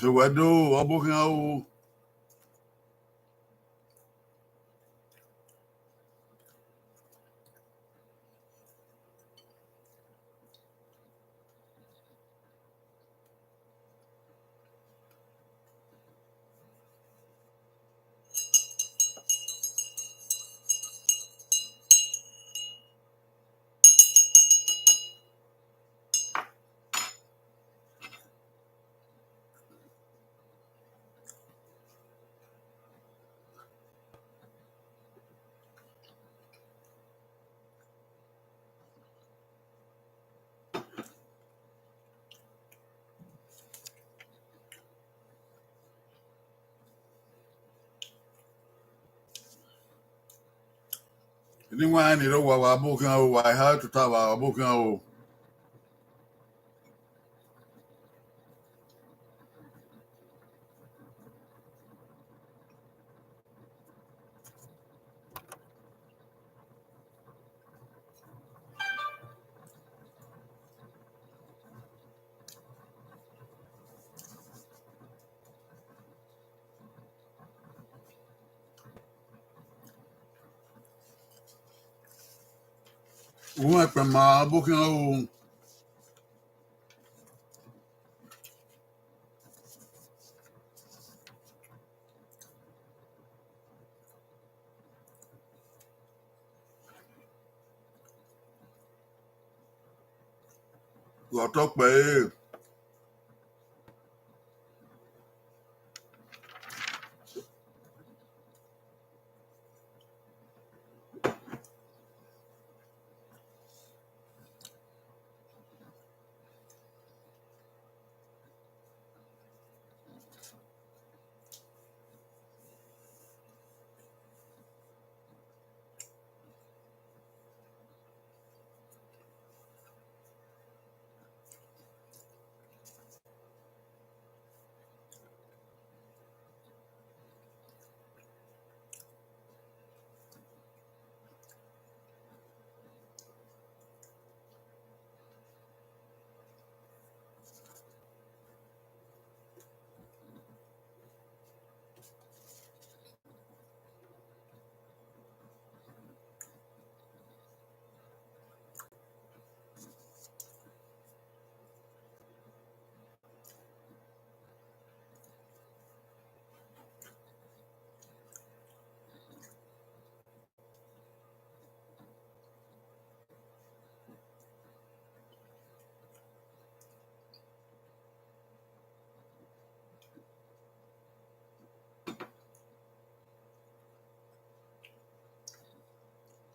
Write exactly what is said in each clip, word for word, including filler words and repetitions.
Sẹ wẹ do, ọ bu khian o. Eni wa ni rre owa, wa bu khian o, wa ha tota, wa bu khian o. Uwẹ kpẹ ma bu khian o. Ghe ọtọ kpẹre.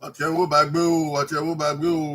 Ọtiẹn vbe Oba gbe o, ọtiẹn vbe Oba gbe o.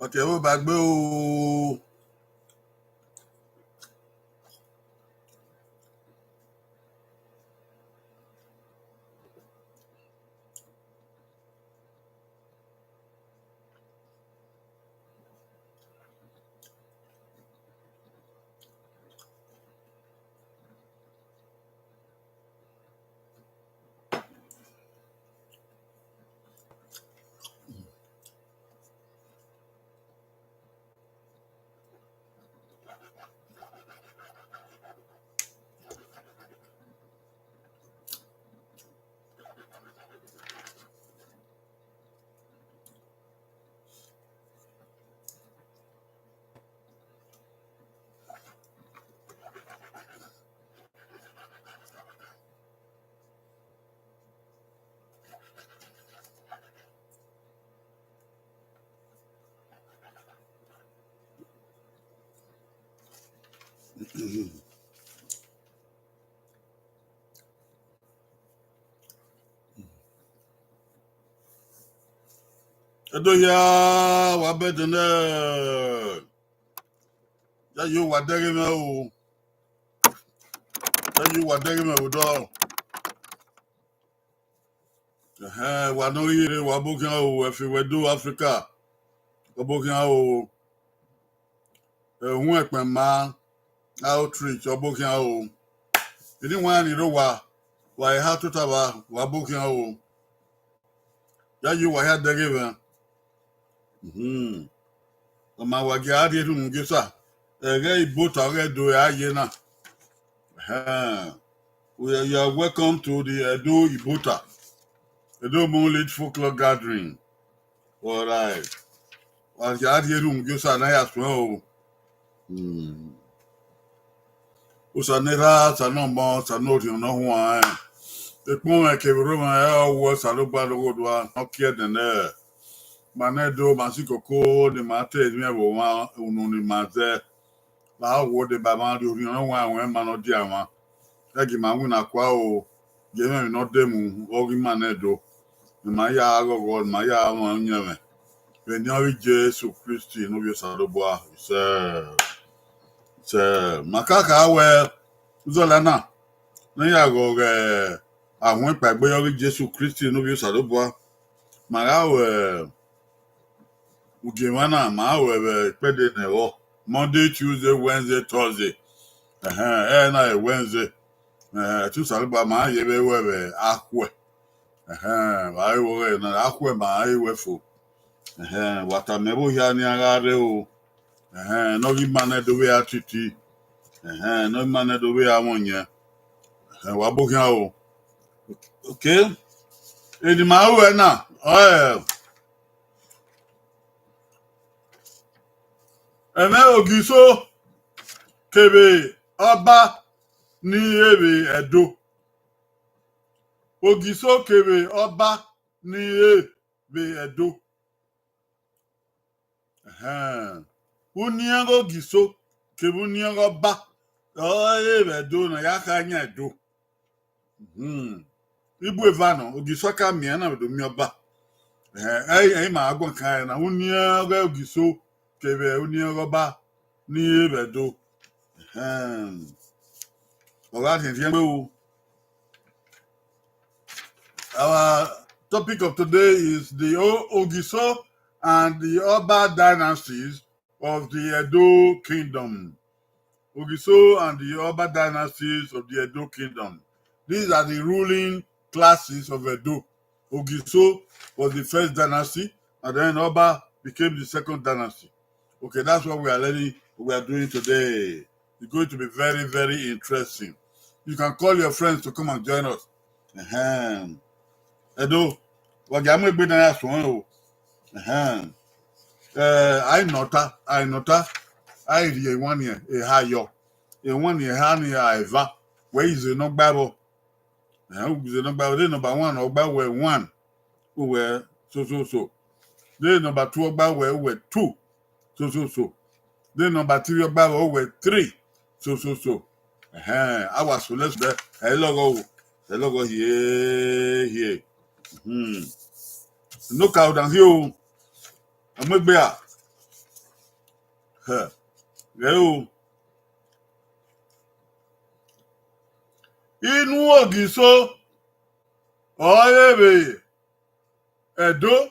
Ọtiẹn vbe Oba gbe o. Ẹdo hia, wa bẹdẹ nẹ. Ya yo wa dẹghe mwẹ o. Ya yo wa dẹghe mwẹ vbe odọ. Ẹhẹn, wa ne ọ ghi rre, wa bọ khian o, ẹfe wẹ do Africa. Ọ bọ khian o. Ẹhun ẹkpẹn ma, outreach, ọ bọ khian o. Eni wa ni rre owa, wa eha tota vba, wa bọ khian o. Ya yo wa hia dẹghe mwẹ. Mhm. Ọ ma wa gie a rhie erhunmwu gie osa. Ẹghẹ Ibota ọghe Ẹdo a ye na. Ẹhẹn. We are, you are welcome to the Edo Ibota. Edo Monolith Folklore Gathering. All right. Wa gie a rhie erhunmwu gie osa na ya suẹn o. Hmm. Osa ne erha, Osa ne ọmọ, Osa ne Orhiọn ne ọ huanrẹn. Ekpọnmwẹ kevbe orhọmwẹ, ẹ, ọ wẹ Osanobua ne ọ ghodua, ne ọ kie ẹdẹnẹ. Ma nẹ do, ma si koko, ne ima te emwi ẹvbo mwa, unu ne ima zẹ. La wo deba mwa rrie orhiọn ne ọ huanrẹn ma ne ọ dia mwa. Ẹgi ma winna kua o, gie mwẹ emwi ne ọ demu, ọ ghi ma nẹ do. Ne ima ya ghọghọ, ne ima ya mwẹ uyẹnmwẹ. Vbe eni ọ ghi Jesu Kristi ne ovbi Osanobua, isẹ. Sẹ, ma ka kha wẹ, uzọla na, ne ya ghọghọ, ahuẹn kpaegbe yọ ghi Jesu Kristi ne ovbi Osanobua. Ma gha wẹ, ugie emwa na, ma wẹ vbe ikpẹdẹ ne ẹvbo, Monday, Tuesday, Wednesday, Thursday. Ẹhẹn, ẹ na ẹ Wednesday. Ẹhẹn, ẹtin Osanobua ma ye vbe wẹ vbe akhuẹ. Ẹhẹn, wa re vbe ọghẹ na, akhuẹ ma re wẹ fo. Ẹhẹn, wa tama ẹvbo hia ne iran gha rre o. Ẹhẹn, ne ọ ghi ma nẹ do vbe a titi. Ẹhẹn, ne ọ ghi ma nẹ do vbe a mwẹ ọyẹn. Ẹhẹn, wa bọ khian o. Okay. Eni ma ru ẹre na, ọ, ẹ, ẹmwẹ Ogiso kevbe ọba ni re vbe Ẹdo. Ogiso kevbe ọba ni re vbe Ẹdo. Ẹhẹn. Uniẹn ọghe Ogiso kevbe uniẹn ọghe ọba, ọ re vbe Ẹdo ne a ya kha yan Ẹdo. Hmm. Ibu eva nọ, Ogiso ka miẹn na vbe do miẹn ọba. Ẹhẹn, ẹ, ẹ i ma agbọn kan ẹre na, uniẹn ọghe Ogiso kevbe uniẹn ọghe ọba ni re vbe Ẹdo. Ẹhẹn. Ọ gha rhiẹnrhiẹn gbe o. Our topic of today is the O-, Ogiso and the Oba dynasties of the Edo Kingdom. Ogiso and the Oba dynasties of the Edo Kingdom. These are the ruling classes of Edo. Ogiso was the first dynasty, and then Oba became the second dynasty. Okay, that's what we are learning, we are doing today. It's going to be very, very interesting. You can call your friends to come and join us. Ẹhẹn. Ẹdo, wa gie a mu egbe na ya suẹn o. Ẹhẹn. Eh, a i nọ ọta, a i nọ ọta, a i rhie ewanniẹn eha yọ. Ewanniẹn eha ni a eva, wẹ i ze ne ọ gba ẹvbo. Ẹhẹn, u ze ne ọ gba ẹvbo, de number one ọ gba wẹ one, u wẹ so, so, so. De number two ọ gba wẹ, u wẹ two, so, so, so. De number three ọ gba wẹ, u wẹ three, so, so, so. Ẹhẹn, a wa so lẹsẹ, ẹ lọghọ o, ẹ lọghọ hie, hie. Hmm. No ka udan hie o. Ọ mu egbe a. Hẹ, ghẹ o. Inu Ogiso, ọ re vbe Ẹdo.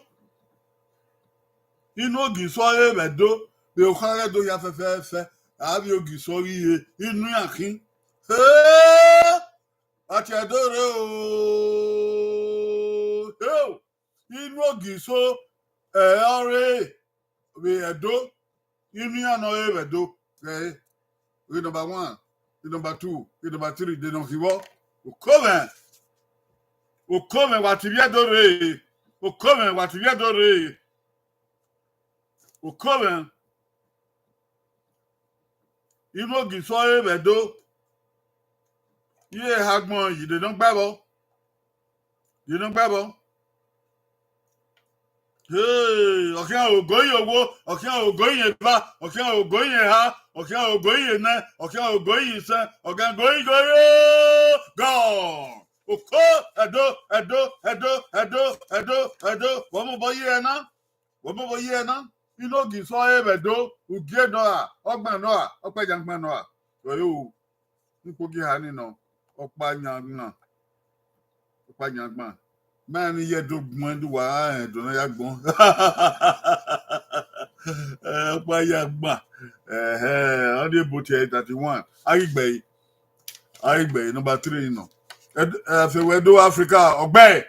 Inu Ogiso ọ re vbe Ẹdo, vbe okha ghe Ẹdo hia fẹfẹfẹ, a vbe Ogiso ghi re, inu iran khin. Hẹ! Ọtiẹ do rre o. Hẹ o. Inu Ogiso, ẹ, ọ re vbe Ẹdo, inu iran ne ọ re vbe Ẹdo, ẹ, ghe number one, ghe number two, ghe number three, de nọ khin vbọ. Okomwẹ, okomwẹ wa ti vbiẹ do rre, okomwẹ wa ti vbiẹ do rre, okomwẹ. Inu Ogiso ọ re vbe Ẹdo, iye eha agbọn yi de nọ gba ẹvbo, de nọ gba ẹvbo. Hey, ọkhian ogo iye owo, ọkhian ogo iye eva, ọkhian ogo iye eha, ọkhian ogo iye nẹ, ọkhian ogo iye isẹn, ọkhian ogo iye ogo. Oko, Ẹdo, Ẹdo, Ẹdo, Ẹdo, Ẹdo, Ẹdo, wẹ mobọ ye ẹre na, wẹ mobọ ye ẹre na. Inogie sọ ẹre vbe Ẹdo, ugie nọ ra, ọgban nọ ra, ọkpẹyangban nọ ra. Ọre o, ikpogi eha ni nọ, ọkpa yan gban, ọkpa yan gban. Ma ni ye Ẹdo gbọn, Ẹdo wa rẹn Ẹdo ne ya gbọn. Eh, ọkpa ya gban. Ẹhẹ, ọ ni ebo tie thirty-one. A ghi gbe ẹre, a ghi gbe ẹre, number three ni nọ. Ẹd-, eh, Ẹfe Wẹ Do Africa, ọgbẹe.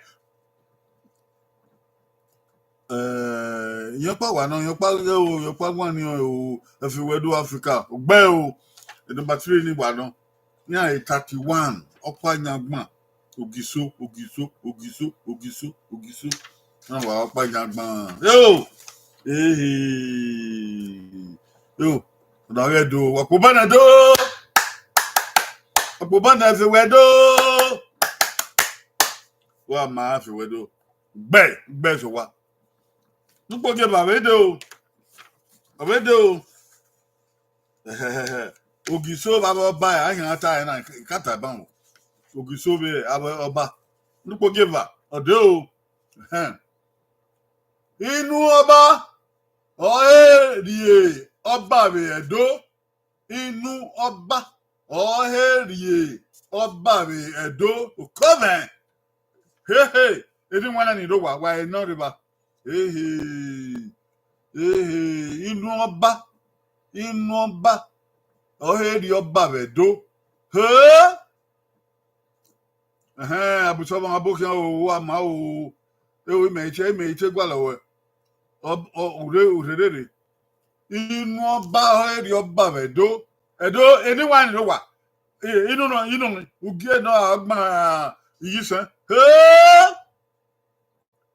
Eh, iyẹn ọkpa wa nọ, iyẹn ọkpa ghe o, iyẹn ọkpa guan ni o, Ẹfe Wẹ Do Africa, ọgbẹe o. Number three ni wa nọ. Iran thirty-one, ọkpa yan gban. Ogiso, Ogiso, Ogiso, Ogiso, Ogiso. Na wa ọkpa yan gban. Yo! Ehe! Yo! Ọna ghẹ do, wa kpo banẹ do! Wa kpo banẹ Ẹfe Wẹ Do! Wa ma Ẹfe Wẹ Do. Gbe, gbe sẹ owa. Nukpo gie ba vbe do. Ọ vbe do. Ogiso vbe avbe ọba, a yan ta ẹre na, I ka ta ban o. Ogiso vbe avbe ọba. Nukpo gie ba, ọ de o. Ẹhẹn. Inu ọba, ọ he rhie ọba vbe Ẹdo. Inu ọba, ọ he rhie ọba vbe Ẹdo. Okomẹ. Hehe, eni wan na ni rre owa, wa ẹre nọ rre evba. Ehe, ehe, inu ọba, inu ọba, ọ he rhie ọba vbe Ẹdo. He! Ẹhẹn, Abusọmọ, abokhian o, wa ma o. Ewo, imẹ i che, imẹ i che gualọ wẹ. Ọ, ọ, u rre, u rre rere. Inu ọba, ọ he rhie ọba vbe Ẹdo. Ẹdo, eni wan ni rre owa. Eh, inu nọ, inu nọ, ugie nọ, ọgban iye isẹn. He!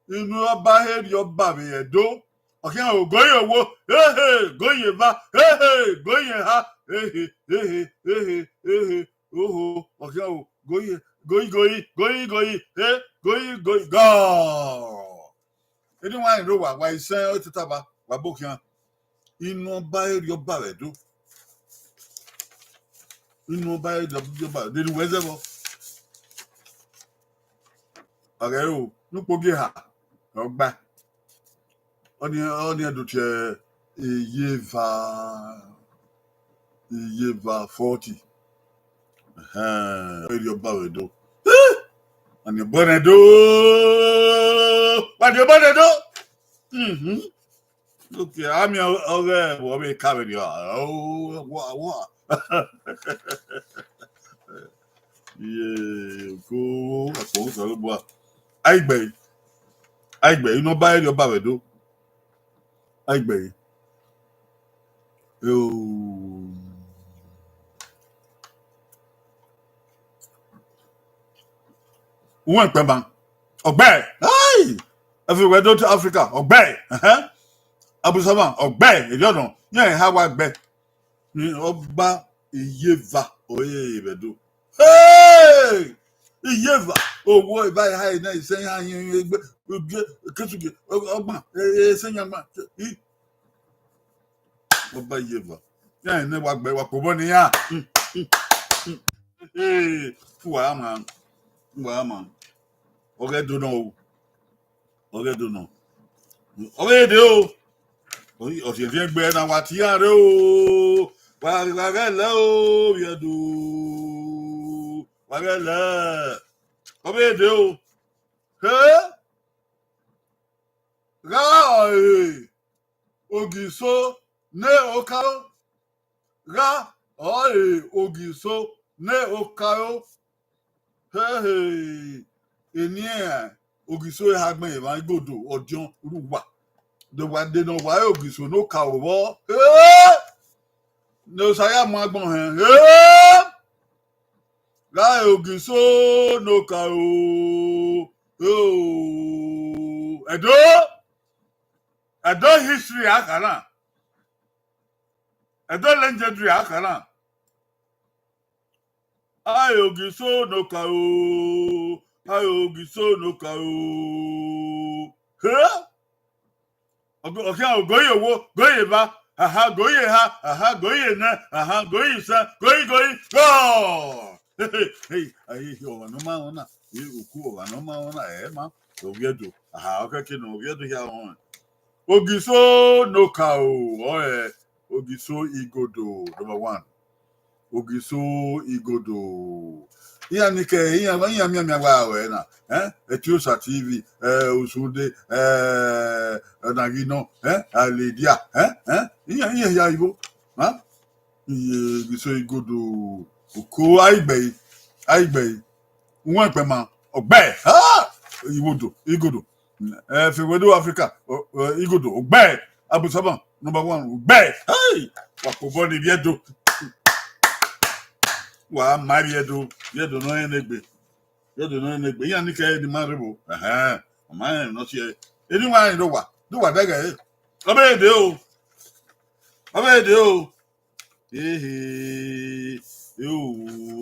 Inu ọba he rhie ọba vbe Ẹdo. Ọkhian ogo iye owo, ehe, ogo iye eva, ehe, ogo iye eha, ehe, ehe, ehe, ehe, oho, ọkhian o, ogo iye, ogo iye, ogo iye, ogo iye, ogo iye, he, ogo iye, ogo iye, gọ. Eni wan ni rre owa, wa isẹn, ọ tata ba, wa bokhian. Inu ọba he rhie ọba vbe Ẹdo. Inu ọba he rhie ọba vbe Ẹdo, ne wẹ zẹ vbọ. Ọghẹ o, nukpo gie eha, ọ gba. Ọni, ọni ẹdẹ tie iyeva, iyeva forty. Ẹhẹn, ọ rhie ọba vbe Ẹdo. Eh! Ọni ọba nẹ do. Wa ni ọba nẹ do. Mhm. Okay, ami ọghẹ vbe ọ vbe ka vberriọ. Oh, wa, wa. Iye, ko, akpọ Osanobua. Aigbe. Aigbe, inu ọba he rhie ọba vbe Ẹdo. Aigbe. Eo. Uwẹ kpẹma. Ọgbẹe. Ai! Ẹfe Wẹ Do Africa. Ọgbẹe. Ẹhẹn. Abusọmọ. Ọgbẹe. Erriọ nọ. Iran eha wa gbe. Ni ọba iyeva ọre vbe Ẹdo. Hey! Iyeva, owo eva eha na, isẹn iha, egbe, ugie, ekesugie, ọgban, e, e, esẹn yangban. I, ọba iyeva. Iran ne wa gbe, wa kpobọ ne iran. Mm, mm, mm. Hey, uwa ma, uwa ma. Ọghẹ do nọ o. Ọghẹ do nọ. Ọ vbe de o. Ọ, ọ si ẹtin gbe na wa tie iran rre o. Wa, wa ghẹ lẹ o, vbe Ẹdo. Wa ghẹ lẹ. Ọ vbe de o. He? Gha ọre Ogiso ne okaro. Gha ọre Ogiso ne okaro. Hehe, eni Ogiso eha gbẹn emwa igodo, ọdiọn rre uwa. De wa de ne ọ wa re Ogiso ne okaro vbọ. He! Ne Osa ya mu agbọn hẹn. He! Gha re Ogiso ne okaro. He o. Ẹdo, Ẹdo history a kha na. Ẹdo legendary a kha na. Ae Ogiso ne okaro, ae Ogiso ne okaro. He? ọkhian, Ogoyi owo, Goyi eva, aha, Goyi eha, aha, Goyi enẹ, aha, Goyi isẹn, Goyi, Goyi, gọ. Hey, hey, hey, ọmwa ne ọ ma rẹn na, uku ọmwa ne ọ ma rẹn na, ẹ ma, Oviedo, aha, ọ khẹke ne Oviedo hia rẹn. Ogiso ne okaro, ọre Ogiso Igodo, number one. Ogiso Igodo. Iran ni ke, iran, iran mianmian wa ruẹ na, eh? Etiosa T V, eh, Osunde, eh, Ọnaghino, eh, Aledia, eh, eh? Iran, iran hia igho, ha? Iye, Ogiso Igodo, uko, aigbe, aigbe, uwẹn kpẹma, ọgbẹ, ha! Igodo, Igodo. Eh, fi wẹdo Africa, ọ, ọ, Igodo, ọgbẹ, Abu Saban, number one, ọgbẹ. Hey! Wa kobọ ni Oviedo. Wa ma Oviedo, Oviedo nọ rẹn egbe. Oviedo nọ rẹn egbe. Iran ni ke ni ma rre vbo. Ẹhẹn. Ọ ma rẹn nọ si ẹre. Eni wa rẹn do wa, do wa dẹghẹ re. Ọ bẹrẹ de o. Ọ bẹrẹ de o. Ehe, eo,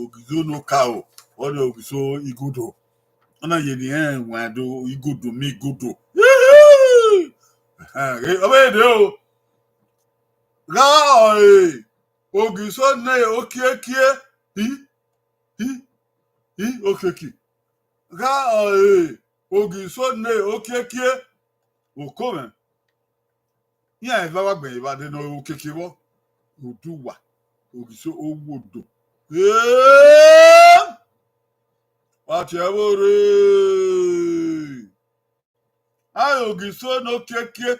Ogiso ne okaro, ọre Ogiso Igodo. Ọ na ye ne irẹn wa do Igodo, mi Igodo. Ehe, ọ bẹrẹ de o. Gha ọre Ogiso ne okiekie, hi, hi, hi, okiekie. Gha ọre Ogiso ne okiekie, uko mwẹ. Iran eva wa gbẹn evba de ne okiekie vbọ, Oduwa, Ogiso Owodo. Ee! Wa tie ẹvbo rre. Ae Ogiso ne okiekie.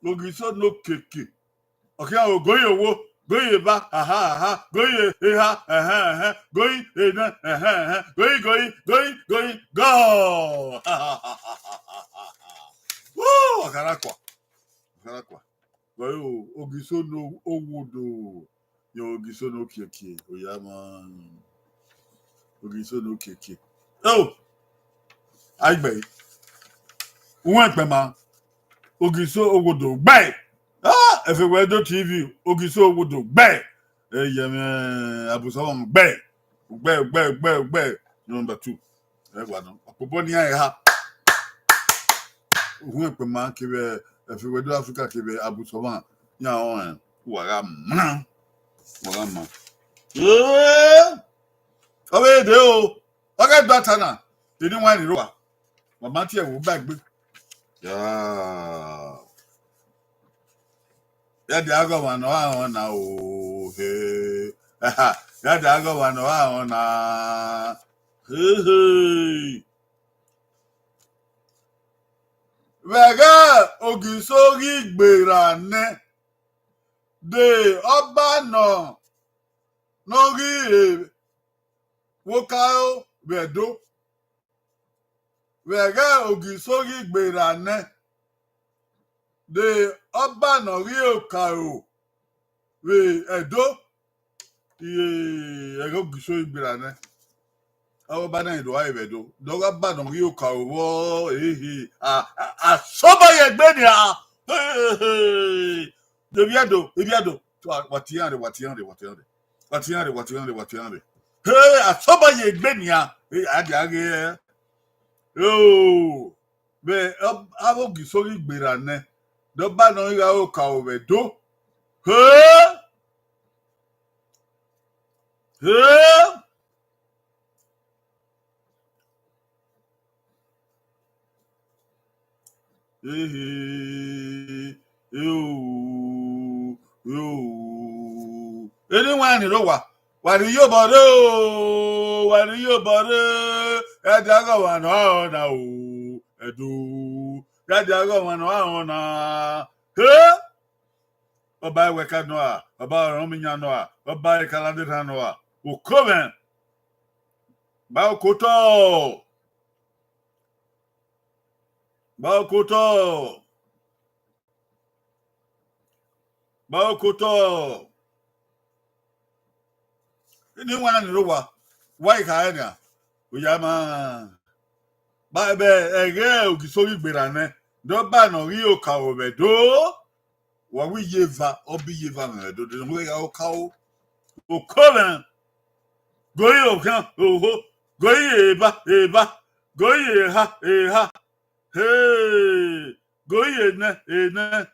Ogiso ne okiekie. Ọkhian, Ogoyi owo, Goyi eva, aha, aha, Goyi eha, ẹhẹn, ẹhẹn, Goyi enẹ, ẹhẹn, ẹhẹn, Goyi, Goyi, Goyi, Goyi, gọ. Woo, ọkharakua, ọkharakua. Goyi o, Ogiso ne Owodo. Yo, Ogiso ne okiekie, oya ma. Ogiso ne okiekie. Oh! Aigbe. Uwẹn kpẹma. Ogiso Owodo, gbe. Ah, Efe Wẹdo T V, Ogiso Owodo, gbe. Eye mwẹ, Abu Saban, gbe. Gbe, gbe, gbe, gbe. Number two. Ẹ wa nọ. Ọkpobọ ne iran ha. Uwẹn kpẹma kevbe Efe Wẹdo Africa kevbe Abu Saban. Iran ọnrẹn. Wa gha ma. Wa gha ma. Ee! Ọ vbe de o. Ọ ghẹ do ata na. Eni wine rre uwa. Wa ma tie ẹvbo ba egbe. Ya. Ya dia ghe ọmwa ne ọ ra rẹn na o, he. Ya dia ghe ọmwa ne ọ ra rẹn na. He, he. Vbe ẹghẹ Ogiso ghi gberra nẹ, de ọba nọ, ne ọ ghi re vbe okaro vbe Ẹdo. Vbe ẹghẹ Ogiso ghi gberra nẹ, de ọba ne ọ ghi re okaro vbe Ẹdo, ẹghẹ Ogiso ghi gberra nẹ. Ọba na do a vbe Ẹdo, de ọba ne ọ ghi re okaro vbọ, ehe, a, a, a sọba ye egbe nia. He, he, he. De Oviedo, Oviedo. Wa, wa tie iran rre, wa tie iran rre, wa tie iran rre. Wa tie iran rre, wa tie iran rre, wa tie iran rre. He, a sọba ye egbe nia. He, a dia ghe. Oh. Vbe ọ-, avbe Ogiso ghi gberra nẹ, de ọba ne ọ ghi gha re okaro vbe Ẹdo. He! He! Ehe, eo, eo. Eni wine rre uwa, wa rhie iyobọ rre o, wa rhie iyobọ rre, ẹ dia ghe ọmwa ne ọ ra rẹn na o, Ẹdo, ẹ dia ghe ọmwa ne ọ ra rẹn na. He! Ọba Ẹwẹka nọ a, ọba Ọrọnmiyan nọ a, ọba Ekaladera nọ a, uko mwẹ, ba uko otọ, ba uko otọ, ba uko otọ. Eni wine rre uwa, wa i kha ẹre nia, oya ma. Ba, vbe ẹghẹ Ogiso ghi gberra nẹ, de ọba ne ọ ghi re okaro vbe Ẹdo. Wa wẹ iye eva, ọ ba iye eva mwẹ vbe Ẹdo, de ne ọ gha re okaro. Uko mwẹ, Goyi okhian, oho, Goyi eva, eva, Goyi eha, eha. Hey, goyi enẹ, enẹ.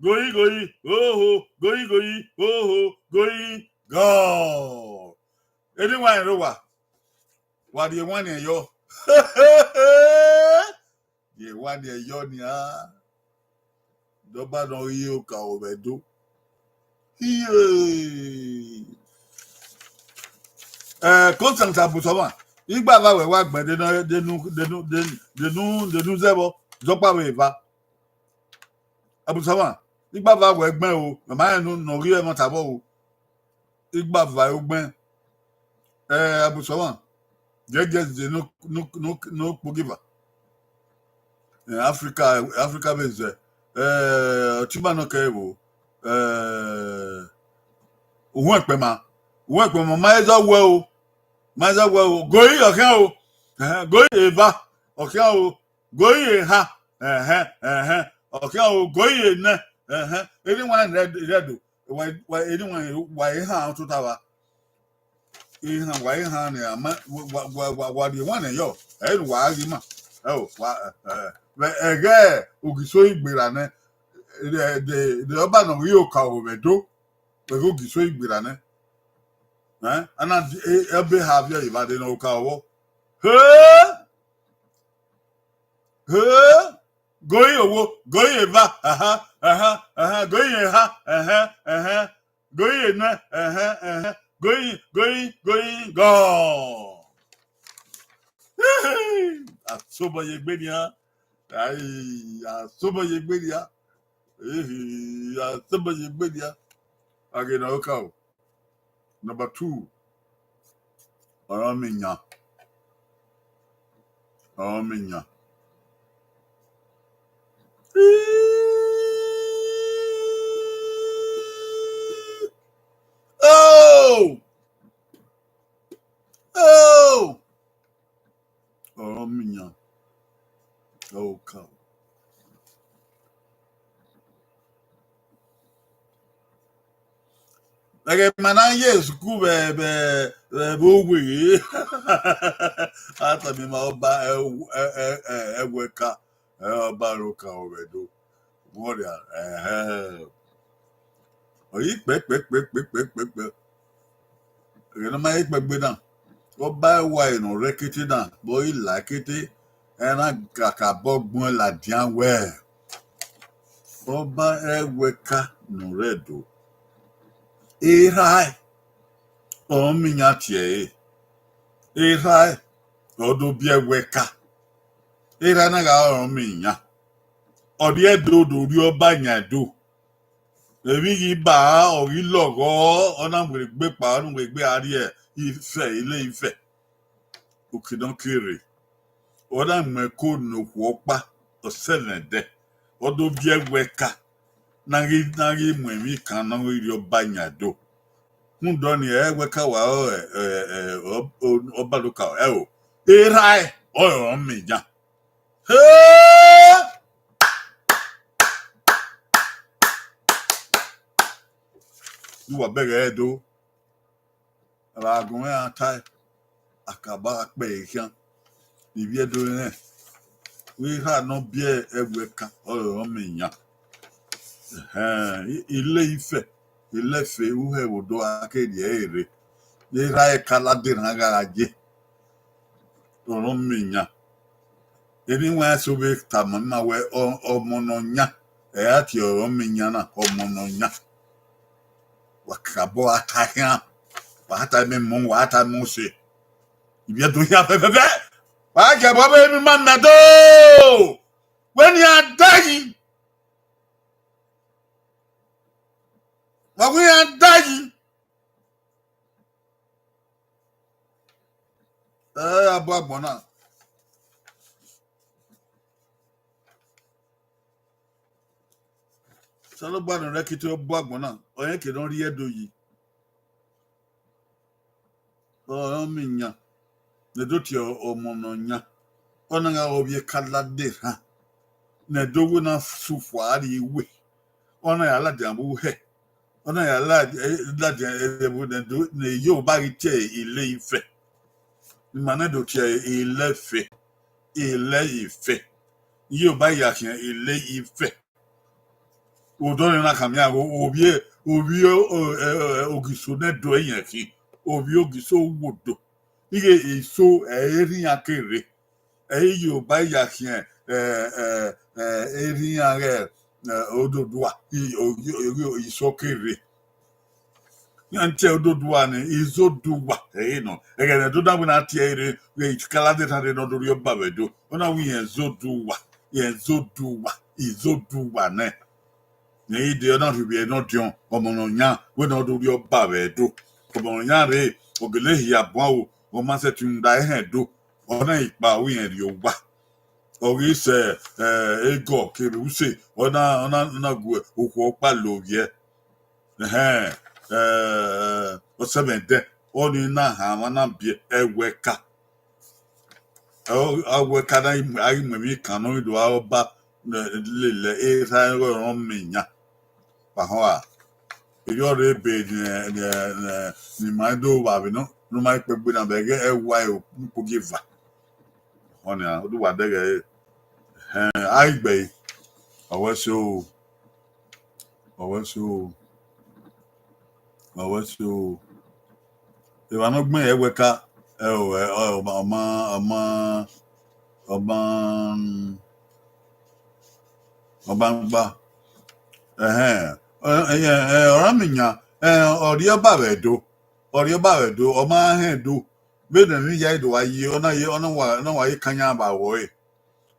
Goyi, goyi, oho, goyi, goyi, oho, goyi, gọ. Eni wa rẹn rre owa, wa rhie ewanniẹn yọ. Rhie ewanniẹn yọ nian. Dọba nọ ghi oka ovbi Ẹdo. Iye. Eh, Constance Abusọmwa, igbava wẹ wa gbẹn de nọ, de nu, de nu, de, de nu, de nu zẹ vbọ, zọkpa vbe eva. Abusọmwa, igbava wẹ gbẹn o, mẹ ma rẹn ne ọ ghi ẹmwata vbọ o. Igbava ugbẹn, eh, Abusọmwa, jẹjẹ ze no, no, no, no kpogieva. Eh, Africa, Africa vbe zẹ, eh, ọtẹn ima nọ kẹ evo, eh, uhunmwu ẹkpẹn ma, uhunmwu ẹkpẹn ma, ma zẹ wẹ o, ma zẹ wẹ o, goyi ọ khian o, ẹhẹn, goyi eva ọ khian o, goyi eha, ẹhẹn, ẹhẹn, ọ khian o, goyi enẹ, ẹhẹn, eni wa rẹn rẹdo, wa, wa, eni wa, wa eha tota vba. Ehan, wa ehan nẹ, ama, wa, wa, wa, wa, wa rhie ewanniẹn yọ, ẹ i re ne uwa ghi ma. Ẹ o, wa, ẹ, ẹ, vbe ẹghẹ Ogiso Igberra nẹ, de, de, de ọba nọ ghi oka ovbi Ẹdo, vbe ẹghẹ Ogiso Igberra nẹ. Eh, ana di, e, ebe ha viọ evbare ne oka ọvbọ. He! He! Goyi owo, goyi eva, aha, aha, aha, goyi eha, ẹhẹn, ẹhẹn, goyi enẹ, ẹhẹn, ẹhẹn, goyi, goyi, goyi, gọ. Asobọ ye egbe nian. Ai, asobọ ye egbe nian. Ehi, asobọ ye egbe nian. A ghe ne ọ ka o. Number two, ọrọnmwẹ iyan. Ọrọnmwẹ iyan. Oh! Oh! Ọrọnmwẹ iyan. Ọ ka o. Ẹghẹ ma na ye school vbe, vbe, vbe, vbe Owerri. A tama ima ọba ẹ, ẹ, ẹ, ẹ, Ẹwẹka, ẹ, ọba rre oka ovbi Ẹdo. Vbọrria, ẹhẹn. Ọ ghi kpẹ, kpẹ, kpẹ, kpẹ, kpẹ, kpẹ, kpẹ. Ẹghẹ ne ọ ma he kpẹgbe na, ọba Ẹwẹka ne ọ rre ẹkete na, vbe ọ ghi la ẹkete, ẹ na kakabọ gbẹn ladian wẹẹ, ọba Ẹwẹka ne ọ rre Ẹdo, erha ẹre ọrọnmwẹ iyan tie ẹre, erha ẹre ọ do biẹ Ẹwẹka, erha ẹre na gha re ọrọnmwẹ iyan, ọ rhie Ẹdo do rhie ọba yan Ẹdo. Emwi ghi ba, ọ ghi lọghọ, ọ na werriegbe kpa, ọ na werriegbe a rrie Ifẹ, Ile Ifẹ. Uki nọ kere, ọ na mu ẹko ne okhuo ọkpa, ọ sẹ mwẹ ẹdẹ, ọ do biẹ Ẹwẹka, na ghi, na ghi mu emwi kan ne ọ ghi rhie ọba yan Ẹdo. Rhunmwuda ọnii, Ẹwẹka wa ọre, ẹ, ẹ, ọ, ọ, ọba do ka ẹo, erha ẹre ọrọnmwẹ iyan. He! Ne uwa bẹghe ẹre do, vbe agbọn mwẹ a tae, a ka ba kpẹre khian, ivbi Ẹdo rẹn, vbe erha ne ọ biẹ Ẹwẹka ọrọnmwẹ iyan. Ẹhẹn, Ile Ifẹ, Ile Ifẹ, uhẹ vbe odọ a ke rhie ẹre rre. Erha ẹre ka ladian erhan gha ye. Ọrọnmwẹ iyan. Emwi wa so vbe tama ima wẹẹ, ọ-, ọmọ ne ọ yan, ẹ i ra tie ọrọnmwẹ iyan na, ọmọ ne ọ yan. Wa kakabọ a ta khian, wa ta mẹ mọ, wa ta mẹ ose. Ivbi Ẹdo hia fẹfẹfẹ. Wa gie ẹbọ vbe emwi ma mẹ do. Wẹ ne iran da yi. Wa wẹ iran da yi. Ẹ, a bu agbọn na. Osanobua ne ọ rre ẹkete, ọ bu agbọn na, ọ rẹn ke ne ọ rhie Ẹdo yi. Ọrọnmwẹ iyan, ne do tie ọmọ ne ọ yan, ọ na gha ghe ovbi ẹka ladian erhan, ne Ẹdo wẹ na sẹ ufua rrie iwe, ọ na ya ladian vbe uhẹ, ọ na ya la-, eh, ladian, eh, vbe ne Ẹdo, ne Yoruba ghi tie Ile Ifẹ. Ima na do tie Ile Ifẹ, Ile Ifẹ. Iyoba ya khian ile ifẹ. Odọ ni na khama iran ghe ovbi, ovbi Ogiso ne do ẹyẹn khin, ovbi Ogiso wodo. Ighẹ eso ẹ i re iran kere, ẹ i re Iyoba ya khian, ẹ, ẹ, ẹ, ẹ i re iran ghẹ, ẹ, Ododua, i, o, o, o, eso kere. Iran tie Ododua ni, Izoduwa, ẹ i re nọ. Ẹghẹ ne Ododua wẹ na tie ẹre, vbe Kalade rhan rre ne ọ do rhie ọba vbe Ẹdo. Ọ na wẹ irẹn Izoduwa, irẹn Izoduwa, Izoduwa nẹ. Ne I de, ọ na rhie ovbi ẹre ne ọdiọn, ọmọ ne ọ yan, wẹ ne ọ do rhie ọba vbe Ẹdo. Ọmọ ne ọ yan rre, ọ gele hia buan o, ọ ma sẹtin rhunmwuda ehẹn Ẹdo. Ọ na i kpa wẹ irẹn rrie owa. Ọ ghi sẹ, ẹ, egọ kevbe use, ọ na, ọ na, ọ na gu okhuo ọkpa lo vbiẹ. Ẹhẹn, ẹ, ọsẹmwẹdẹ, ọnii na hama na biẹ Ẹwẹka. Ẹ, Ẹwẹka na, a ghi mu emwi kan ne ọ ghi do gha ọba, ẹ, lele erha ẹghẹ ọmọ iyan. Wa họn a, erriọ rre ebe ne, ne, ne, ne ima do vba vbe nọ, ne u ma kpe gbe na, vbe ẹghẹ ẹwa ẹre ukpogieva. Ọnii, ọ do wa dẹghẹ ẹre. Ẹhẹn, a ghi gbe ẹre. Ọ wẹ so, ọ wẹ so, ọ wẹ so. Evba ne ọ gbẹn Ẹwẹka, ẹ o, ẹ, ọ, ọ ma, ọ ma, ọ ma, ọ ma, ọ ma gba. Ẹhẹn, ẹ, ẹ, ẹ, ọmọ iyan, ẹ, ọ rhie ọba vbe Ẹdo, ọ rhie ọba vbe Ẹdo, ọ ma hẹn Ẹdo. Vbene emwi hia do wa ye, ọ na ye, ọ na wa, ọ na wa ye kan yan vbe awọ ẹre.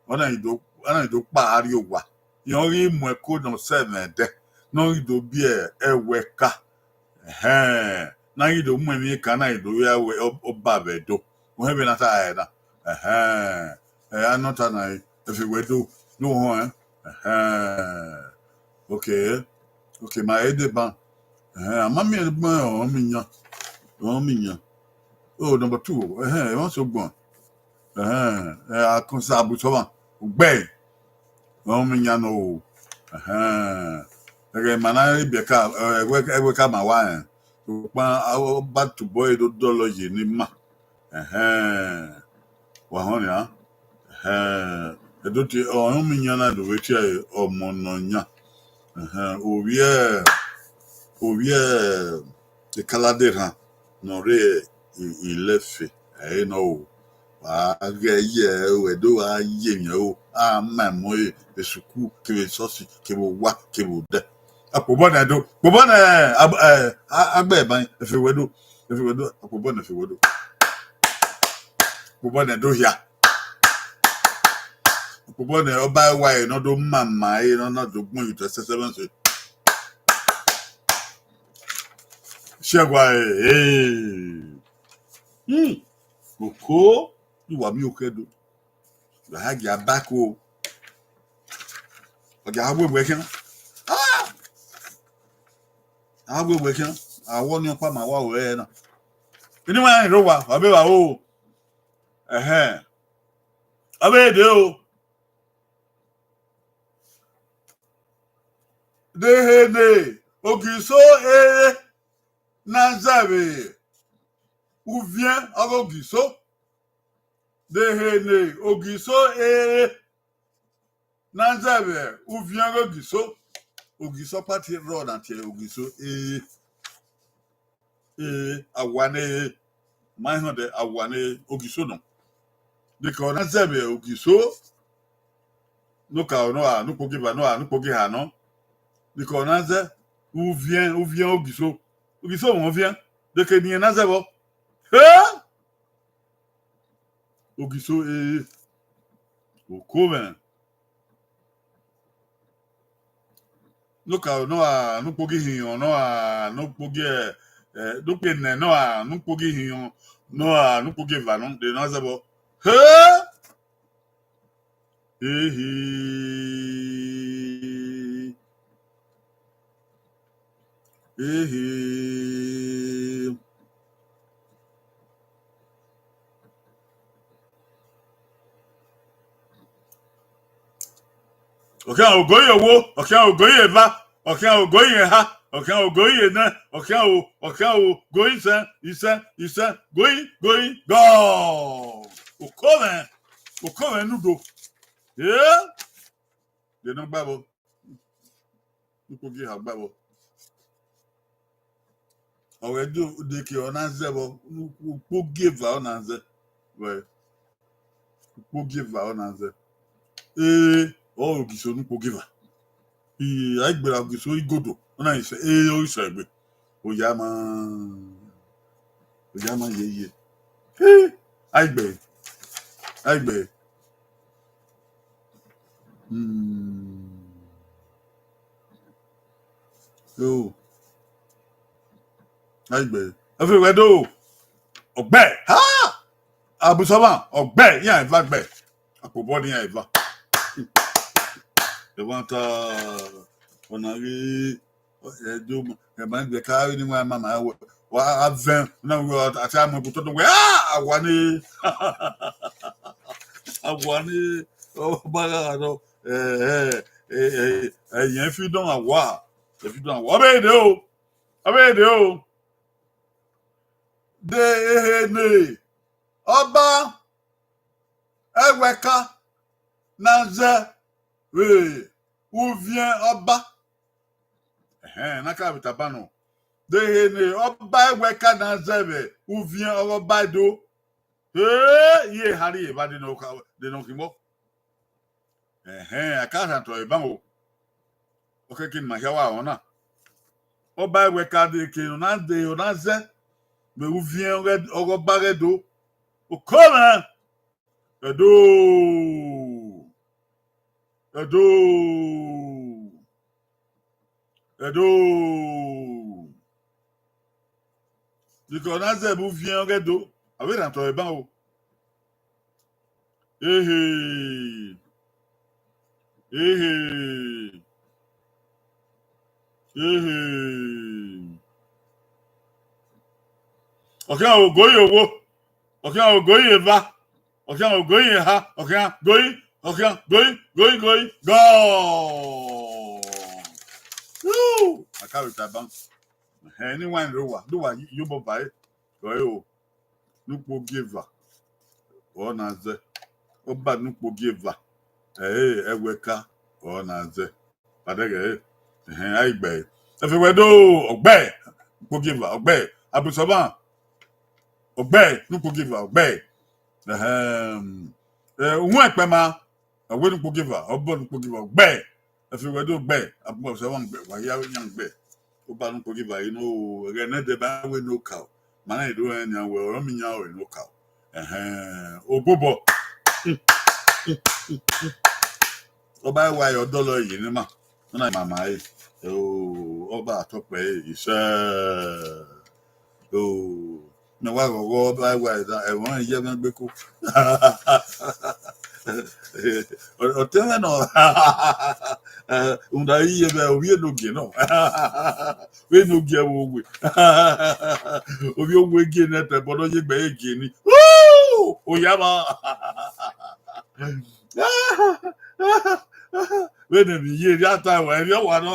Ọ na do, ọ na do kpa a rrie owa. Irẹn ọ ghi mu ẹko ne ọsẹmwẹdẹ, ne ọ ghi do biẹ Ẹwẹka. Ẹhẹn, ne a ghi do mu emwi ekan, ne a ghi do ya wẹ ọ, ọba vbe Ẹdo. Uhẹn vbe na ta ẹre na. Ẹhẹn, ẹ, a nọ ta na, Efewedo, do họn ẹn. Ẹhẹn, okay, okay, ma he deba. Ẹhẹn, a ma miẹn ẹgbẹn ọmọ iyan, ọmọ iyan. Oh, number two, ẹhẹn, ẹ ma so gbọn. Ẹhẹn, ẹ, a kọn sa bu sọmwa, ugbẹ. Ọmọ iyan nọ o. Ẹhẹn. Ẹghẹ ma na re biẹ ka, ẹ, Ẹwẹka ma wa rẹn. Sokpan, a, ọ ba tobọ ẹre do dọlọ ye ne ima. Ẹhẹn. Wa họn nian. Ẹhẹn. Ẹdo tie, ọmọ iyan na do vbe tie ọmọ ne ọ yan. Ẹhẹn. Ovbi ẹ, ovbi ẹ, Ekalade rhan ne ọ rre I-, Ilẹfe, ẹre nọ o. Wa ghẹ ye ẹre o, Ẹdo wa ye emwi ẹre o, a ma ẹmwẹ ọre vbe sukuu, kevbe esọsi, kevbe owa, kevbe odẹ. Akpobọ nẹ Ẹdo, kpobọ nẹ, ab-, ẹ, a-, agbẹban, Efewedo, Efewedo, akpobọ nẹ Efewedo. Kpobọ nẹ Ẹdo hia. Kpobọ nẹ ọba ẹwa ẹre ne ọ do mama ẹre ne ọ na do gbẹn ye otọ ẹsẹsẹ vbe ẹse. Shẹgua ẹre, ee. Hmm. Oko, ne uwa miẹn okhuo Ẹdo. Wa ha gia back o. Wa gia ha wewe khian. Ah! A wewe khian. A wọ ni ọkpa ma wa wẹ na. Ini wa rẹn rre owa, wa be wa o. Ẹhẹn. Ọ vbe dee o. De ehe ne Ogiso ere na zẹ vbe uviẹn ọghe Ogiso. De ehe ne Ogiso ere na zẹ vbe uviẹn ọghe Ogiso. Ogiso ọkpa tie rrọọ na tie Ogiso ere. Ee, a wa ne ee, ma họn dẹ, a wa ne Ogiso nọ. Bikọ na zẹ vbe Ogiso, ne okaro nọ a, ne ukpogieva nọ a, ne ukpogieha nọ. Bikọ na zẹ uviẹn, uviẹn Ogiso. Ogiso mwẹ uviẹn, de ke ne irẹn na zẹ vbọ. He! Ogiso, ee, oko mwẹ. Ne okaro nọ a, ne ukpogi ihinrọn nọ a, ne ukpogi, ẹ, ẹ, ne ukpogi enẹ nọ a, ne ukpogi ihinrọn nọ a, ne ukpogi eva nọ, de na zẹ vbọ. He! Ehe. Ehe. Ọ khian ogo ye owo, ọ khian ogo ye eva, ọ khian ogo ye eha, ọ khian ogo ye enẹ, ọ khian o, ọ khian ogo ye isẹn, isẹn, isẹn, goi, goi, gọọ. Oko mwẹ, oko mwẹ ne udo. Eh? De ne ọ gba vbọ? Ukpogieva gba vbọ. Ọ ghẹ do de ke ọ na zẹ vbọ, ukpogieva ọ na zẹ. Vẹ, ukpogieva ọ na zẹ. Ee, ọ Ogiso ne ukpogieva. Ee, a i gberra Ogiso igodo, ọ na i sẹ, ee, ọ i sẹ egbe. Oya ma, oya ma yeye. Ee, a i gbe, a i gbe. Hmm. Yo. A i gbe. Everywhere do. Ọgbẹ. Ha! Abusama, ọgbẹ, iran eva gbẹ. Akpobọ ne iran eva. Eva ta, ọna ghi, ẹ do, ẹ ma gbe ka ni wa mama wa, wa a vẹn, na wa a ta mu ku to do we, ah, awa ni. Awa ni, ọ ba gha nọ, ẹ, ẹ, ẹ, ẹ, ẹ, yẹn fi dọn awa, ẹ fi dọn awa. Ọ be de o, ọ be de o. De ehe ne ọba Ẹwẹka na zẹ vbe uviẹn ọba. Ẹhẹn, na ka vbe taba nọ. De ehe ne ọba Ẹwẹka na zẹ vbe uviẹn ọghe ọba Ẹdo. Ee, iye eha rri evba de nọ kha, de nọ khin vbọ. Ẹhẹn, a ka rhan otọ eban o. Ọ khẹke ne ima hia wa rẹn ọna. Ọba Ẹwẹka de ke ne ọ na de, ọ na zẹ vbe uviẹn ọghe, ọghe ọba ghe Ẹdo. Oko mwẹ. Ẹdo. Ẹdo. Ẹdo. Bikọ ọ na zẹ vbe uviẹn ọghe Ẹdo, a vbe rhan otọ eban o. Ehe. Ehe. Ehe. Ọ khian ogoyi owo, ọ khian ogoyi eva, ọ khian ogoyi eha, ọ khian goyi, ọ khian goyi, goyi, goyi, gọọ. Woo! A ka vbe taba. Ẹhẹn, ne I wa rẹn rre owa, do wa ye obọ ba ẹre, ọ re o, ne ukpogieva ọ na zẹ, ọba ne ukpogieva, ẹre Ẹwẹka ọ na zẹ. Padẹghẹ ẹre, ẹhẹn, a i gbe ẹre. Ẹfe wẹ do, ọgbẹ, ukpogieva, ọgbẹ, Abusama, ọgbẹ, ne ukpogieva, ọgbẹ. Ẹhẹn, ẹ, uhunmwu ẹkpẹma, ọ wẹ ne ukpogieva, ọbọ ne ukpogieva, ọgbẹ. Ẹfe wẹ do gbe, Abusama gbe, wa hia vbe yan gbe. Ọba ne ukpogieva, I know, ẹghẹ ne ẹdẹ ba wẹ ne okaro, ma na do rẹn nian wẹ, ọre ọ miẹn iran ọre ne okaro. Ẹhẹn, obobọ. Ọba wa ye ọdọlọ ye ne ima, ọ na mama ẹre. O, ọba Atọkpẹ ẹre, isẹ. O, ne wa ghọghọ ọba wa ẹmwẹ ọnrẹn ye ẹmwẹ gbe ko. Ọ, ọ tẹmwẹ nọ. Rhunmwuda iye vbe ovbi enogie nọ. Vbe enogie vbe owe. Ovbi owe gie nẹ, ẹbọ ne ọ ye egbe ẹre gie ni. Oya ma. Vbene emwi ye, erriọ a ta ruẹ, erriọ wa nọ.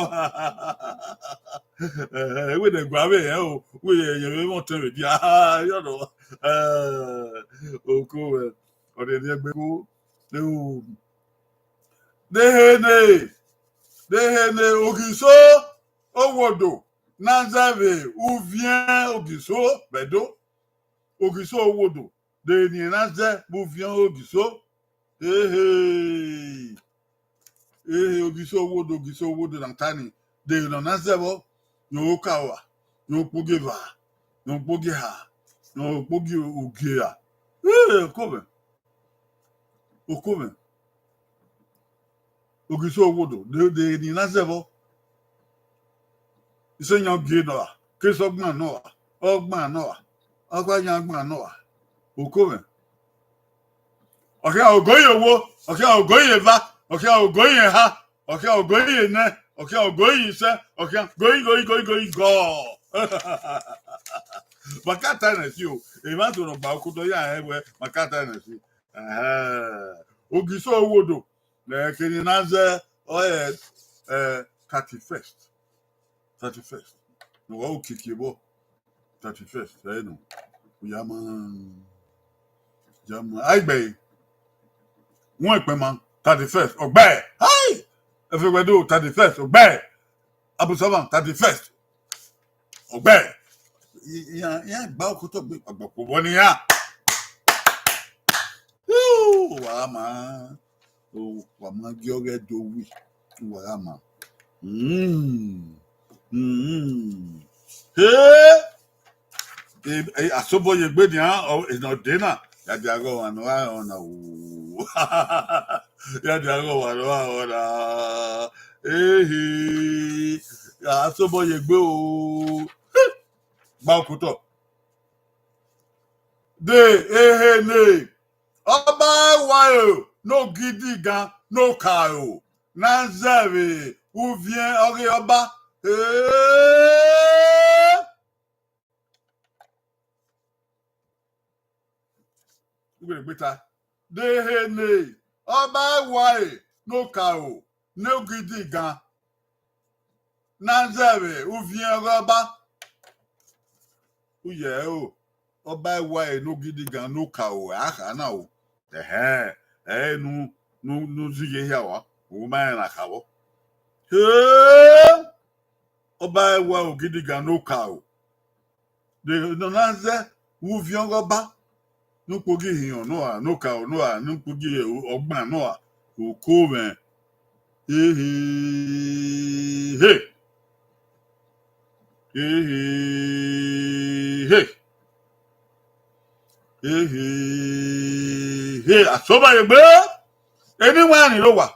Wẹ ne ẹguae vbe rẹn o, wẹ ye vbe mwẹ otẹn vbe dia, erriọ nọ. Oko mwẹ, ọ rhiẹnrhiẹn gbe ko, de ehe ne, de ehe ne Ogiso Owodo na zẹ vbe uviẹn Ogiso vbe Ẹdo. Ogiso Owodo, de ehe ne irẹn na zẹ vbe uviẹn Ogiso. Ehe, ehe, Ogiso Owodo, Ogiso Owodo na ta ni, de ehe ne ọ na zẹ vbọ, ne ọ ka ua, ne ọ kpogieva, ne ọ kpogieha, ne ọ kpogie ugie ra. Ee, oko mwẹ, oko mwẹ. Ogiso Owodo, de, de ehe ne irẹn na zẹ vbọ. Isẹ yan gie nọ ra, ke sẹ ọgbọn nọ ra, ọgbọn nọ ra, ọkpa yan ọgbọn nọ ra. Oko mwẹ. Ọ khian ogoyi owo, ọ khian ogoyi eva, ọ khian ogoyi eha, ọ khian ogoyi enẹ, ọ khian ogoyi isẹ, ọ khian goyi, goyi, goyi, goyi, gọọ. Ma ka ta ẹre si o, emwa do nọ gba oku dọ ya rẹn wẹ, ma ka ta ẹre si. Ẹhẹn. Ogiso Owodo, ne ẹre kene na zẹ, ọ rẹ, eh, thirty-first. Thirty-first. Ne uwa okiekie vbọ. Thirty-first, ẹ nọ. Uyama, uyama. Aigbe. Wọn ẹkpẹn ma. thirty-first, ọgbẹe. Hai! Ẹfe wẹ do, thirty-first, ọgbẹe. Abu Savan, thirty-first, ọgbẹe. Iran, iran gba okotọ gbe kpagbakpo vbọ ne iran. Wa ma, wa ma gie ọghẹ do wi, wa gha ma. Mm, mm. He! E, e, asobọ ye egbe nian, ọ, enọ de na, ya dia ghe ọmwa ne ọ gha rẹn ọna o. Ya dia ghe ọmwa ne ọ gha rẹn ọna. Ehe, asobọ ye egbe o. Gba okotọ. De ehe ne ọba wa ro ne ogidigan ne okaro na zẹ vbe uviẹn ọghe ọba. Ee! Ugbẹn gbe ta. De ehe ne ọba wa ro ne okaro ne ogidigan na zẹ vbe uviẹn ọghe ọba. Uye ẹro, ọba wa ro ne ogidigan ne okaro a kha na o. Ẹhẹn, ẹ i re ne u, ne u, ne u zighi hia wa, u ma rẹn ne a kha vbọ. He! Ọba wa ro ogidigan ne okaro. De ne ọ na zẹ vbe uviẹn ọghe ọba, ne ukpogi ihiọn nọ ra, ne okaro nọ ra, ne ukpogi ọgban nọ ra, oko mwẹ. Ehe, he. Ehe, he. Ehe, he. Asobọ ye egbe. Eni wa ni ro wa.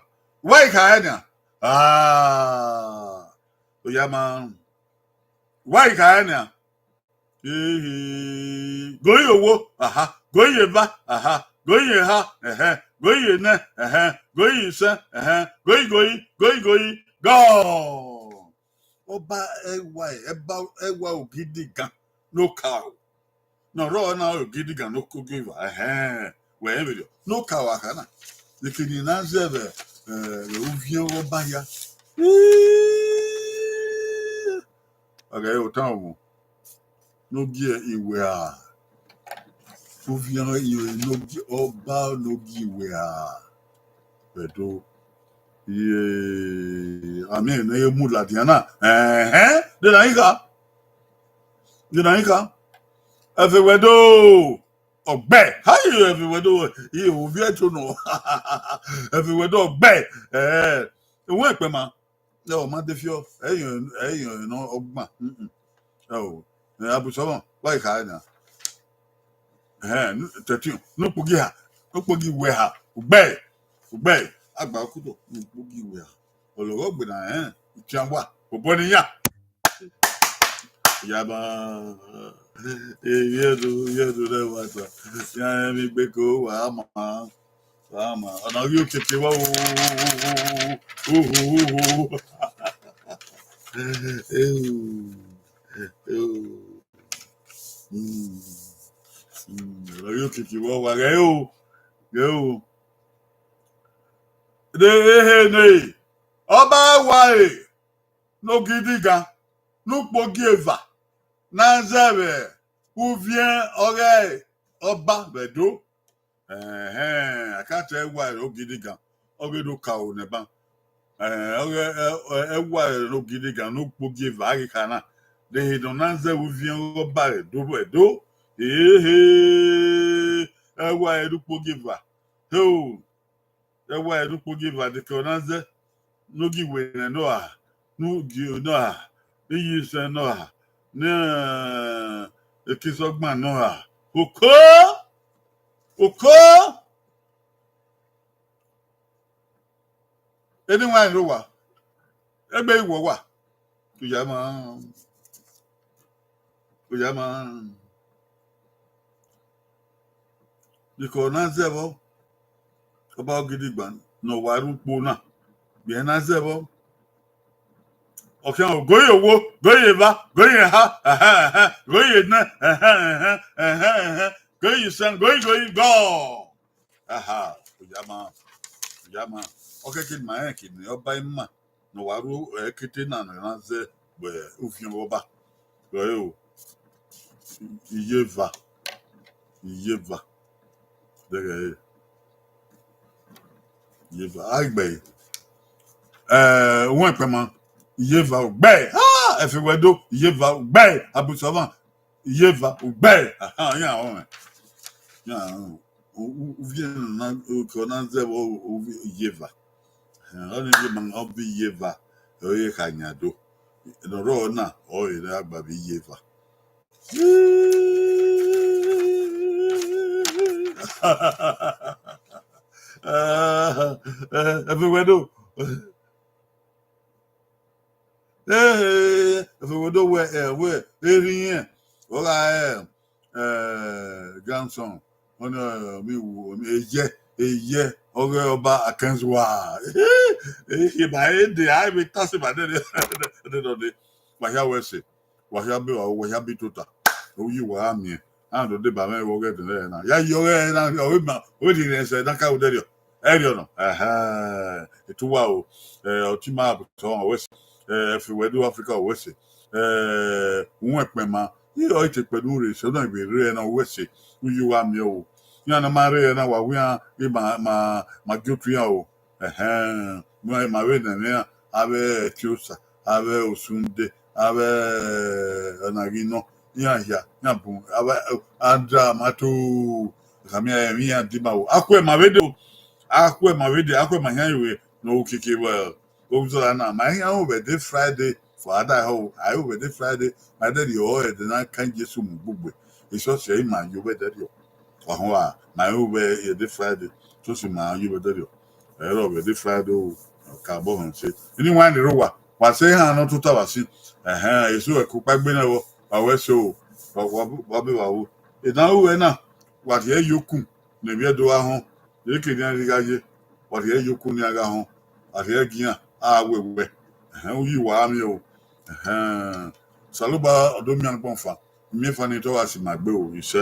Wa i kha ẹre nian. Ah. Oya ma. Wa i kha ẹre nian. Ehe. Goi ye owo, aha. Goi ye eva, aha. Goi ye eha, ẹhẹn. Goi ye enẹ, ẹhẹn. Goi ye isẹn, ẹhẹn. Goi, goi, goi, goi, gọ. Ọba ẹwa, ẹba ẹwa ogidigan ne okaro. Ne ọ rrọọ na ro ogidigan ne okogieva, ẹhẹn. Wẹ rẹn vberriọ. Ne okaro a kha na. Ekene ne a zẹ vbe, eh, vbe uviẹn ọghe ọba hia. Wa ghẹ re otan ọmọ. Ne ogie iwẹ a. Uviẹn ọghe ne ogie ọba ne ogie iwẹ a. Vbe do. Iye, amẹ ne ye mu ladian na. Ẹhẹn, de na i kha. De na i kha. Ẹfe wẹ do. Ọgbẹ. Hai, ẹfe wẹ do. Iye, ovbi ẹto nọ. Ẹfe wẹ do ọgbẹ. Eh, ewẹn ẹkpẹ ma. Ẹ ọ ma de fiọ. Ẹ yọn, ẹ yọn nọ ọgban. Mm-mm. Ẹ o. Ẹ, Abu Savan, wa i kha na. Ẹhẹn, thirteen, ne ukpogi ha, ne ukpogi wẹ ha, ugbẹ, ugbẹ, agba okudo, ne ukpogi wẹ ha. Ọlọghọ gbe na, ẹhẹn, utian wa, obọ ne iyan. Ya ma, e, ye do, ye do, ne wa ta. Ya, emwi gbe ko, wa ma, wa ma. Ọna ghi okeke wa, o, o, o. Eh, o. Mm. Mm, ọ ghi okeke vbe ọ wa ghẹ o, ghẹ o. De ehe ne ọba wa re ne ogidigan, ne ukpogieva, ne a zẹ vbe uviẹn ọghe ọba vbe Ẹdo. Ẹhẹn, a ka ta ẹwa ẹre ogidigan, ọ ghe do ka aro nẹ ban. Ẹhẹn, ọ ghe, ẹ, ẹ, ẹwa ẹre ogidigan ne ukpogieva ghi kha na. De ehe ne ọ na zẹ vbe uviẹn ọghe ọba rẹ do vbe Ẹdo. Ehe, ẹwa ẹre ukpogieva. Heo, ẹwa ẹre ukpogieva de ke ọ na zẹ. Ne ogiwere nọ ra, ne ogie nọ ra, ne iyisẹ nọ ra, ne, eh, ekisọgban nọ ra. Oko! Oko! Eni wa rẹn owa, egbe i wọ wa. Oya ma, oya ma. Biko na zẹ vbọ, ọba ogidigba ne ọ wa ru ukpo na, biẹ na zẹ vbọ. Ọ khian, go ye owo, go ye eva, go ye eha, ẹhẹn, ẹhẹn, go ye enẹ, ẹhẹn, ẹhẹn, ẹhẹn, ẹhẹn, go ye isẹn, go ye, go ye, go. Aha, oya ma, oya ma. Ọ khẹke ma rẹn ke ne ọba ima ne ọ wa ru ẹkete na ne ọ na zẹ vbe ufian ọba. Rẹ o, iyeva, iyeva. Dẹghẹ re. Iyeva, a gbe ẹre. Eh, Uwẹn Ẹkpẹma, Iyeva, u gbe ẹre. Ah, Ẹfe Wẹdo, Iyeva, u gbe ẹre. Abusavan, Iyeva, u gbe ẹre. Aha, iran ọnrẹn. Iran ọnrẹn. U, u, uvie na, okọ na zẹ vbe ovbi Iyeva. Eh, ọnii vbe ma, ovbi Iyeva, ọ ye kha yan do. Ne ọ rrọọ na, ọ re ne a gba vbe Iyeva. Eh, eh, Ẹfe Wẹdo. Eh, Ẹfe Wẹdo wẹ, eh, wẹ, erriẹn, ọ gha, eh, eh, grandson, ọni, eh, mi wu, mi, eyẹ, eyẹ, ọghe Ọba Akẹnzuwa. Eh, ba e de, a vbe ta sẹ ba de, de, de, de. Wa hia wẹ ẹse, wa hia be, wa hia be tota. Uyi wa gha miẹn, a do deba mwẹ vbe ọghe ẹdẹnẹrẹ na. Ya yi ọghe ẹre na, ọghe ma, ọghe ni rẹn sẹ na ka odẹrriọ. Ẹrriọ nọ, ẹhẹn, etuwa o, eh, ọtẹn ima Abusavan wẹ ẹse, eh, Ẹfe Wẹdo Africa wẹ ẹse, eh, Uwẹn Ẹkpẹma, I ọ i te kpẹdẹ ure sẹ, ọ na vbe rre na wẹ ẹse, uyi wa miẹn o. Iran ne ma rre na, wa wẹ iran, ima, ma, ma gie otu iran o. Ẹhẹn, ma, ma vbe nẹ mwẹ iran, avbe Ẹtiosa, avbe Osunde, avbe, eh, ọna ghi nọ, iran hia, iran bun, avbe, eh, Andra, Mato, khama iran, iran di ima o. Akhuẹ ma vbe de o, akhuẹ ma vbe de, akhuẹ ma hia ivbe ne ọ ru keke vbe Ovzọla na, ma hia ru vbe ẹdẹ Friday, fo a da ho, a ru vbe ẹdẹ Friday, ma dẹ rhie ọre ẹdẹ na kan Jesu mu gbugbe. Esọsi ẹre ima yo vbe ẹdẹrriọ. Wa họn a, ma ru vbe ẹdẹ Friday, esọsi ma yo vbe ẹdẹrriọ. Ẹre ọ vbe ẹdẹ Friday o, ọ ka bọ họn se. Eni wa ni rre owa, wa sẹ ehan ne ọ tota vba sin. Ẹhẹn, eso ẹko kpaegbe nẹ vbọ, wa wẹ ẹse o, wa, wa, wa be wa ru. Edan ru ẹre na, wa rhie ye okun, ne emwi ẹre do gha họn, eke ne iran ghi gha ye, wa rhie ye okun ne iran gha họn, wa rhie gie iran, a wẹ wẹ. Ẹhẹn, uyi wa gha miẹn o. Ẹhẹn, Osanobua ọ do miẹn agbọn ọfa, miẹn ọfa ni te ọ gha si ima gbe o, isẹ,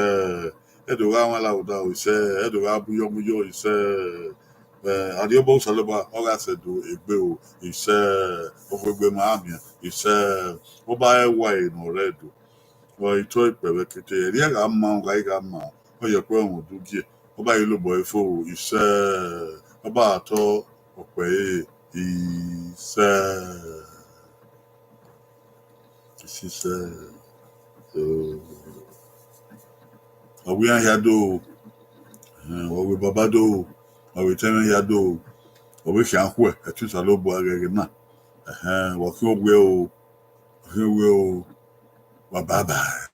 ẹ do gha wan la oda o, isẹ, ẹ do gha buyọ buyọ, isẹ, eh, Arriọba Osanobua ọ gha sẹ do egbe o, isẹ, okhuegbe ma gha miẹn, isẹ, Ọba ẹwae ne ọ rre Ẹdo. Ọ i tọ ikpẹ vbe kete, ẹrriẹ gha ma, ọ gha i gha ma, ọ yẹ kpẹ ọmwa udu gie, ọ ba i lobọ ẹre fo, isẹ, ọ ba tọ ọkpẹ ẹre, isẹ, isẹ, ọ wẹ iran hia do, ọ wẹ baba do, ọ wẹ etẹn mwẹ hia do, ọ vbe khian khuẹ, ẹtin Osanobua ghẹghẹ na, ẹhẹn, wa khian owiẹ o, wa khian owiẹ o, wa bye bye.